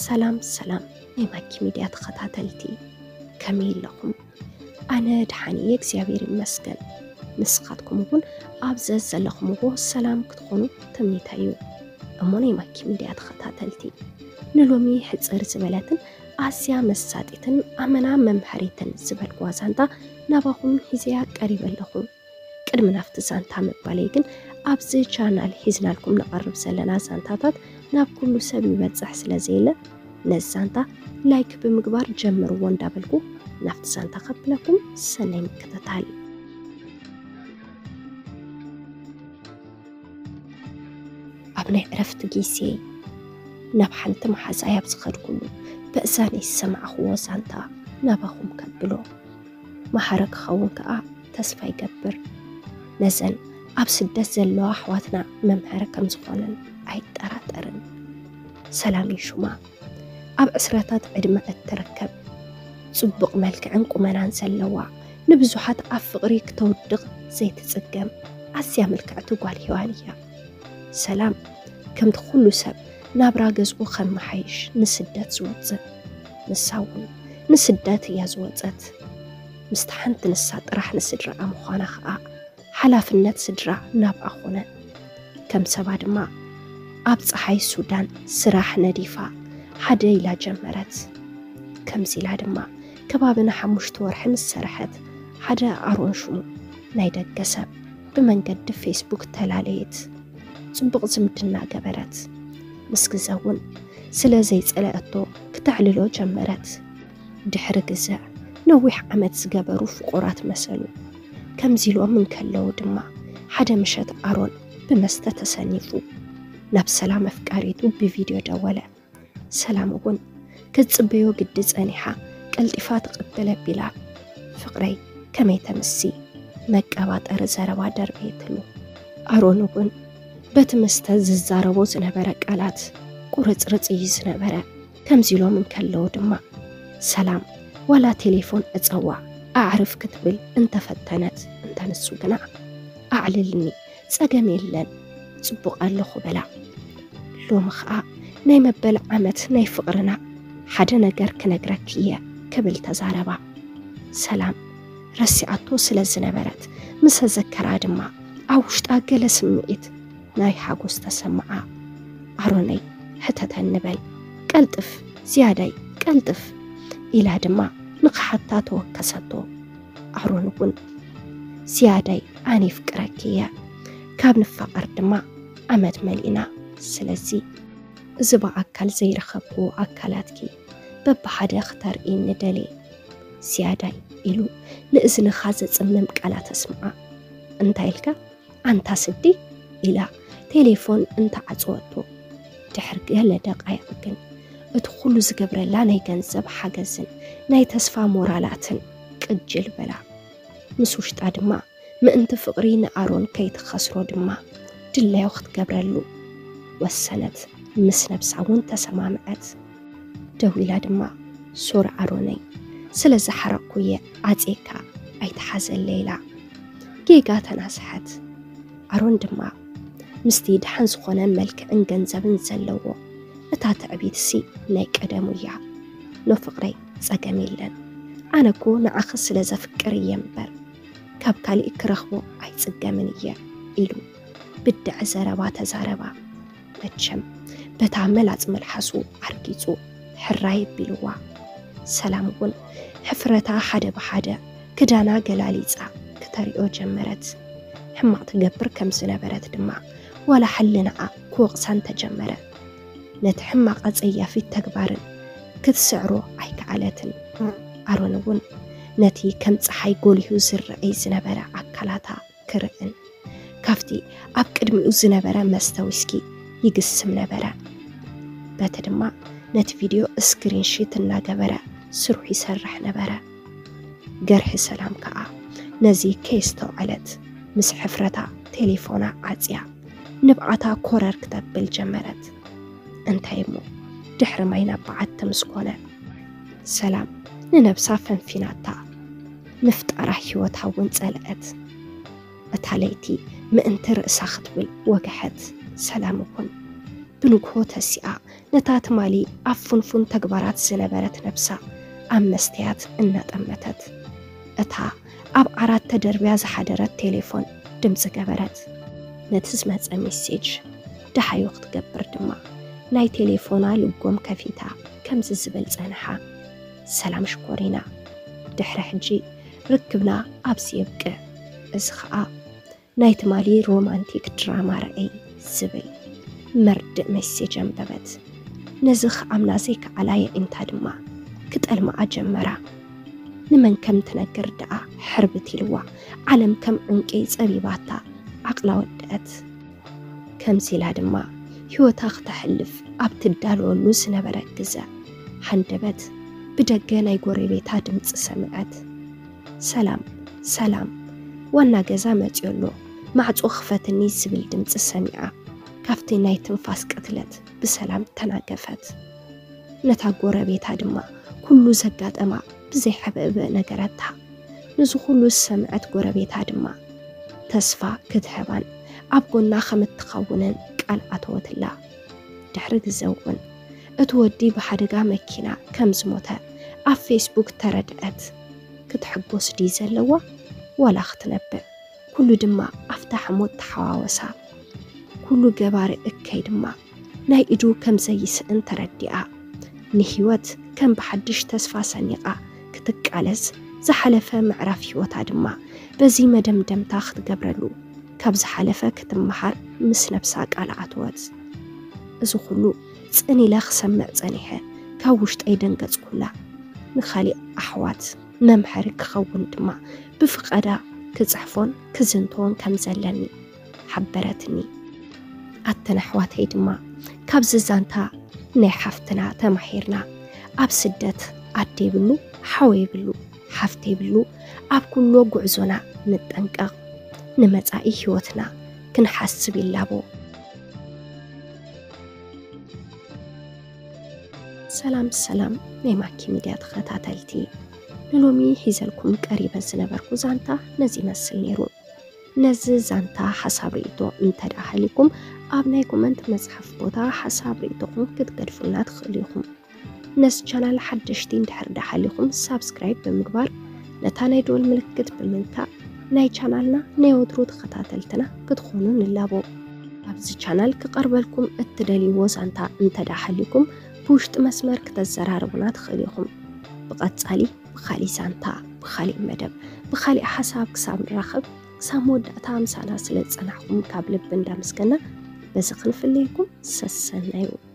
ሰላም ሰላም ናይ ማኪ ሚድያ ተኸታተልቲ፣ ከመይ ኣለኹም? ኣነ ደሓን እየ እግዚኣብሔር ይመስገን። ንስኻትኩም እውን ኣብ ዘዘለኹምዎ ሰላም ክትኾኑ ትምኒተይ እዩ። እሞ ናይ ማኪ ሚድያ ተኸታተልቲ፣ ንሎሚ ሕፅር ዝበለትን ኣዝያ መሳጢትን ኣመና መምሃሪትን ዝበልኩዋ ዛንታ ናባኹም ሒዘያ ቀሪበ ኣለኹ። ቅድሚ ናብቲ ዛንታ ምባለይ ግን ኣብዚ ቻናል ሒዝናልኩም ንቐርብ ዘለና ዛንታታት ናብ ኩሉ ሰብ ይበፅሕ ስለ ዘየለ ነዚ ዛንታ ላይክ ብምግባር ጀምርዎ እንዳበልኩ ናብቲ ዛንታ ከብለኩም ሰናይ ምክትታል። ኣብ ናይ ዕረፍቲ ግዜ ናብ ሓንቲ መሓዛይ ኣብ ዝኸድኩሉ በእዛነይ ዝሰማዕኽዎ ዛንታ ናባኹም ከብሎ። መሃሪ ክኸውን ከኣ ተስፋ ይገብር። ነዘን ኣብ ስደት ዘለዋ ኣሕዋትና መምሃሪ ከም ዝኾነን ኣይጠራጠርን። ሰላም ይሹማ ኣብ ዕስራታት ዕድመ እትርከብ ጽቡቕ መልክዕን ቁመናን ዘለዋ ንብዙሓት ኣብ ፍቕሪ ክተውድቕ ዘይትጽገም ኣዝያ ምልክዕቲ ጓል ሄዋን እያ። ሰላም ከምቲ ኩሉ ሰብ ናብራ ገዝኡ ከመሓይሽ ንስደት ዝወጽእ፣ ንሳ እውን ንስደት እያ ዝወጸት። ምስቲ ሓንቲ ንሳ ጥራሕ ንስድራኣ ምዃና ኸኣ ሓላፍነት ስድራ ናብኣ ኾነ። ከም ሰባ ድማ ኣብ ጸሓይ ሱዳን ስራሕ ነዲፋ ሓደ ኢላ ጀመረት። ከምዚ ኢላ ድማ ከባቢ ንሓሙሽተ ወርሒ ምስ ሰርሐት ሓደ ኣሮን ሽሙ ናይ ደገ ሰብ ብመንገዲ ፌስቡክ ተላለየት። ጽቡቕ ዝምድና ገበረት። ምስ ግዘ እውን ስለ ዘይጸለኣቶ ክተዕልሎ ጀመረት። ድሕሪ ግዘ ነዊሕ ዓመት ዝገበሩ ፍቑራት መሰሉ። ከምዚ ኢሎም እንከለዉ ድማ ሓደ ምሸት ኣሮን ብመስተ ተሰኒፉ ናብ ሰላም ኣፍቃሪቱ ብቪድዮ ደወለ። ሰላም እውን ክትጽበዮ ግዲ ጸኒሓ ቀልጢፋ ትቕበል ኣቢላ ፍቕረይ ከመይ ተምሲ መቀባጠሪ ዘረባ ደርበየትሉ። ኣሮን እውን በቲ መስተ ዝዛረቦ ዝነበረ ቃላት ቁርጽርጽ እዩ ዝነበረ። ከምዚ ኢሎም እንከለዉ ድማ ሰላም ዋላ ቴሌፎን እጸዋ ኣዕርፍ ክትብል እንተፈተነት እንተንሱ ግና ኣዕልልኒ ጸገም የለን ጽቡቕ ኣለኹ በላ። ሎሚ ኸኣ ናይ መበል ዓመት ናይ ፍቕርና ሓደ ነገር ክነግረኪ እየ ክብል ተዛረባ። ሰላም ረሲዓቶ ስለ ዝነበረት ምስ ኣዘከራ ድማ ኣብ ውሽጣ ገለ ስምዒት ናይ ሓጎስ ተሰምዓ። ኣሮነይ ሕተተኒ በል ቀልጥፍ ዝያዳይ ቀልጥፍ ኢላ ድማ ንኽሓታ ተወከሰቶ። ኣሮን እውን ዝያዳይ ኣነ ይፍቅረኪ እየ ካብ ንፋቐር ድማ ዓመት መሊእና ስለዚ እዚ ብኣካል ዘይረኸብኩ ኣካላትኪ በብሓደ ክተርእይኒ ደልየ ዝያዳይ ኢሉ ንእዝንኻ ዘጽምም ቃላት ኣስምዓ። እንታይ ኢልካ ኣንታ ስዲ ኢላ ቴሌፎን እንተዓጽወቶ ድሕሪ ገለ ደቃይቕ ግን እቲ ኩሉ ዝገብረላ ናይ ገንዘብ ሓገዝን ናይ ተስፋ ሞራላትን ቅጅል በላ። ምስ ውሽጣ ድማ ምእንቲ ፍቕሪ ንኣሮን ከይትኸስሮ ድማ ድላዮ ክትገብረሉ ወሰነት። ምስ ነብሳ እውን ተሰማምዐት። ደው ኢላ ድማ ሶሪ ኣሮነይ ስለ ዝሓረቕኩ እየ ዓጽየካ ኣይትሓዘለይ ኢላ ጌጋ ተናስሐት። ኣሮን ድማ ምስቲ ደሓን ዝኾነ መልክዕን ገንዘብን ዘለዎ እታ ትዕቢትሲ ናይ ቀደሙ እያ። ኖ ፍቕረይ ጸገም የለን ኣነ እኮ ንዓኺ ስለ ዘፍቅር እየ እምበር ካብ ካሊእ ክረኽቦ ኣይጽገምን እየ ኢሉ ብድዐ ዘረባ ተዛረባ። መቸም በታ መላጽ መልሓሱ ዓርጊጹ ሕራይ ኣቢልዋ። ሰላም እውን ሕፍረታ ሓደ ብሓደ ክዳና ገላሊጻ ክተሪኦ ጀመረት። ሕማቕ ትገብር ከም ዝነበረት ድማ ዋላ ሕልናኣ ክወቕሳ እንተጀመረ ነቲ ሕማቕ ኣጸያፊ ተግባርን ክትስዕሮ ኣይከኣለትን። ኣሮን እውን ነቲ ከም ጸሓይ ጎሊሁ ዝረኣይ ዝነበረ ኣካላታ ክርእን ካብቲ ኣብ ቅድሚኡ ዝነበረ መስተ ዊስኪ ይግስም ነበረ። በቲ ድማ ነቲ ቪድዮ ስክሪንሺት እናገበረ ስርሑ ይሰርሕ ነበረ። ገርሒ ሰላም ከኣ ነዚ ከየስተውዐለት ምስ ሕፍረታ ቴሌፎና ዓጽያ ንብዓታ ኮረር ክተብል ጀመረት። እንታይ እሞ ድሕሪ ማይ ናብ በዓቲ ምስ ኮነ ሰላም ንነብሳ ፈንፊናታ ንፍጣራ ህይወታ እውን ጸልአት። እታ ለይቲ ምእንቲ ርእሳ ክትብል ወግሐት። ሰላም እውን ብንግሆ ተሲኣ ነታ ትማሊ ኣብ ፍንፉን ተግባራት ዝነበረት ነብሳ ኣብ መስተያት እናጠመተት፣ እታ ኣብ ዓራት ተደርብያ ዝሓደረት ቴሌፎን ድምፂ ገበረት። ነቲ ዝመጸ ሜሴጅ ደሃዩ ክትገብር ድማ ናይ ቴሌፎና ልጎም ከፊታ ከምዚ ዝብል ጸንሓ። ሰላም ሽኮሪና፣ ድሕሪ ሕጂ ርክብና ኣብዚ የብቅዕ። እዚ ኸኣ ናይ ትማሊ ሮማንቲክ ድራማ ርኣይ ዝብል መርድእ ሜሴጅ ኣንበበት። ነዚ ክኣምና ዘይከኣላ የዒንታ ድማ ክጠልምኣ ጀመራ። ንመን ከም ትነግር ደኣ ሕርብት ኢልዋ። ዓለም ከም ዑንቂ ጸቢባታ ዓቕላ ወደአት። ከምዚ ኢላ ድማ ህይወታ ክተሕልፍ ኣብ ትዳለወሉ ዝነበረ ግዘ፣ ሃንደበት ብደገ ናይ ጎረቤታ ድምፂ ሰምዐት። "ሰላም፣ ሰላም፣ ዋና ገዛ መፅዮ ኣሎ፣ ማዕፆ ክፈትኒ" ዝብል ድምፂ ሰሚዓ ካብቲ ናይ ትንፋስ ቅትለት ብሰላም ተናገፈት። ነታ ጎረቤታ ድማ ኩሉ ዘጋጠማ ብዘይሕብእብእ ነገረታ። ነዚ ኩሉ ዝሰምዐት ጎረቤታ ድማ ተስፋ ክትህባን ኣብ ጎና ከም እትኸውንን ቃል ኣተወትላ። ድሕሪ ግዘ እውን እቲ ወዲ ብሓደጋ መኪና ከም ዝሞተ ኣብ ፌስቡክ ተረድአት። ክትሕጎስ ድዩ ዘለዋ ዋላ ክትነብዕ? ኩሉ ድማ ኣብታ ሕሞት ተሓዋወሳ። ኩሉ ገባሪ እከይ ድማ ናይ ኢዱ ከም ዘይስእን ተረዲኣ፣ ንህይወት ከም ብሓድሽ ተስፋ ሰኒቓ ክትቃለስ፣ ዝሓለፈ ምዕራፍ ህይወታ ድማ በዚ መደምደምታ ክትገብረሉ፣ ካብ ዝሓለፈ ክትመሃር ምስ ነብሳ ቃል ኣተወት። እዚ ኩሉ ጽን ኢለ ክሰምዕ ጸኒሐ፣ ካብ ውሽጠይ ደንገጽኩላ። ንኻሊእ ኣሕዋት መምሃሪ ክኸውን ድማ ብፍቓዳ ክጽሕፎን ክዝንቶን ከም ዘለኒ ሓበረትኒ። ኣተን ኣሕዋተይ ድማ ካብዚ ዛንታ ናይ ሓፍትና ተማሂርና፣ ኣብ ስደት ኣደ የብሉ፣ ሓው የብሉ፣ ሓፍቲ የብሉ፣ ኣብ ኩሎ ጉዕዞና ንጠንቀቕ፣ ንመጻኢ ህይወትና ክንሓስብ ይላቦ። ሰላም ሰላም ናይ ማኪ ሚድያ ተኸታተልቲ፣ ንሎሚ ሒዘልኩም ቀሪበ ዝነበርኩ ዛንታ ነዚ ይመስል ነይሩ። ነዚ ዛንታ ሓሳብ ርእይቶ እንተ ደኣ ሃሊኩም፣ ኣብ ናይ ኮመንት መጽሓፍ ቦታ ሓሳብ ርእይቶኹም ክትገድፉልና ትኽእሉ ኢኹም። ነዚ ቻናል ሓደሽቲ እንድሕር ደኣ ሃሊኹም፣ ሳብስክራይብ ብምግባር ነታ ናይ ደወል ምልክት ብምንካእ ናይ ቻናልና ናይ ወትሩ ተኸታተልትና ክትኾኑ ንላቦ። ኣብዚ ቻናል ክቐርበልኩም እትደልይዎ ዛንታ እንተ ደኣ ሃሊኩም፣ ብውሽጢ መስመር ክተዘራርቡና ትኽእሉ ኢኹም። ብቐጻሊ ብኻሊእ ዛንታ፣ ብኻሊእ መደብ፣ ብኻሊእ ሓሳብ ክሳብ ንራኸብ፣ ክሳብ መወዳእታ ምሳና ስለ ዝጸናሕኩም ካብ ልቢ እንዳመስገና፣ በዚ ክንፍለየኩም ሰሰናዩ።